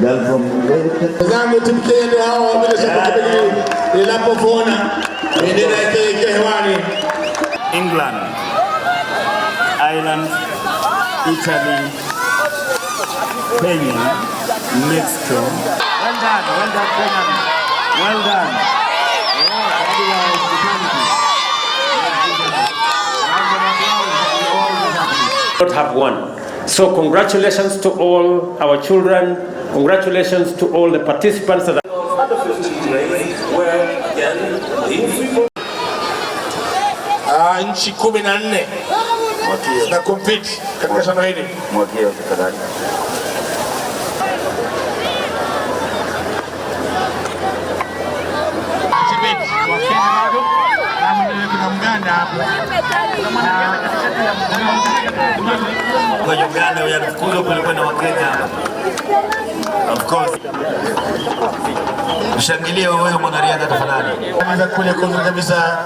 Girl from Zangu timu Kenya ndio hao bila shaka kipindi linapovuna bendera yake ikiwa hewani. England, Ireland, Italy, Kenya, Mexico. Well done, Kenya. Well done. Yeah, otherwise, the penalty. Not have won. So congratulations to all our children. Congratulations to all the participants that Under 15 race, where again the Ah, nchi 14 zina compete katika shindano hili. Mwakio, tafadhali. Chebet wa Kenya bado na kuna Mganda hapo. Kwa Uganda walifukuzwa kwelikweli na Wakenya. Of course. Mshangilie huyo mwanariadha tafadhali. Kule kuzuri kabisa.